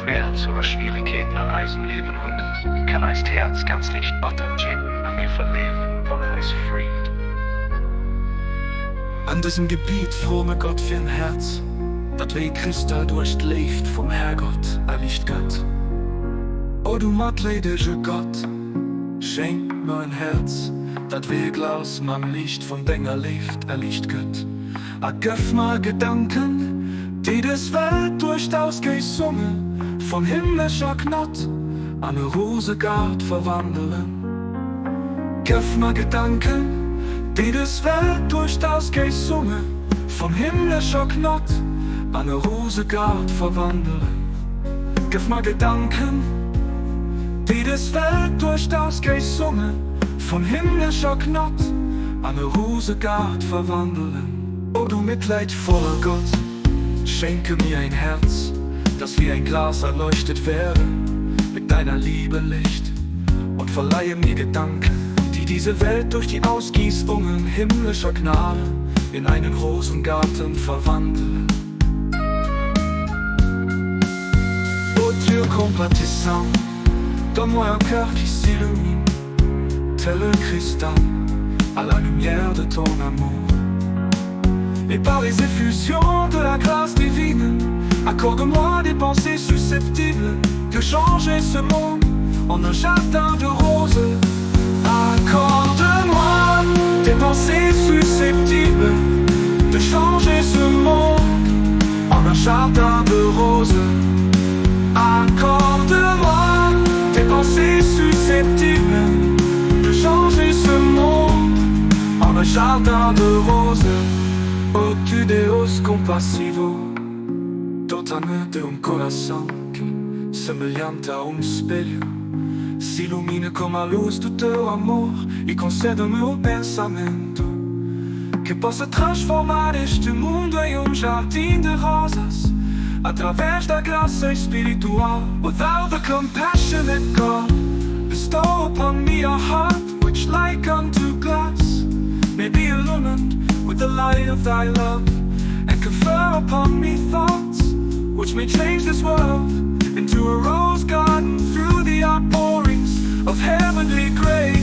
Schmerz oder Schwierigkeeten an eisem Liewen hunn, kann eist Häerz ganz liicht batter ginn a mir verléieren all eis Freed. An dësem Gebiet froe mer Gott fir en Häerz, dat wéi Kristall duerch d'Léift vum Härgott erliicht gëtt. O du matleidege Gott, schenk mer en Häerz, dat wéi e Glas mam Liicht vun denger Léift erliicht gëtt, a gëff mer Gedanken, déi dës Welt duerch d'Ausgéissunge vun himmlescher Gnod an e Rosegaart verwandelen. Gëff mer Gedanken, déi dës Welt duerch d'Ausgéissunge vun himmlescher Gnod an e Rosegaart verwandelen. Gëff mer Gedanken, déi dës Welt duerch d'Ausgéissunge vun himmlescher Gnod an e Rosegaart verwandelen. O du mitleidvoller Gott, schenke mir ein Herz, das wie ein Glas erleuchtet werde mit deiner Liebe Licht und verleihe mir Gedanken, die diese Welt durch die Ausgießungen himmlischer Gnade in einen Rosengarten verwandeln. Ô Dieu compatissant, donne-moi un cœur qui s'illumine, tel un cristal, à la lumière de ton amour. Et par les effusions de la grâce divine, accorde-moi des pensées susceptibles de changer ce monde en un jardin de roses. Accorde-moi des pensées susceptibles de changer ce monde en un jardin de roses. Accorde-moi des pensées susceptibles de changer ce monde en un jardin de roses. Ô tu Deus compassivo, dota-me de um coração que, semelhante a um espelho, se ilumine com a luz do teu amor e conceda-me um pensamento que possa transformar este mundo em um jardim de rosas através da graça espiritual. O thou the compassionate God, bestow upon me a heart which like unto glass may be illumined with the light of thy love, and confer upon me thoughts which may change this world into a rose garden through the outpourings of heavenly grace.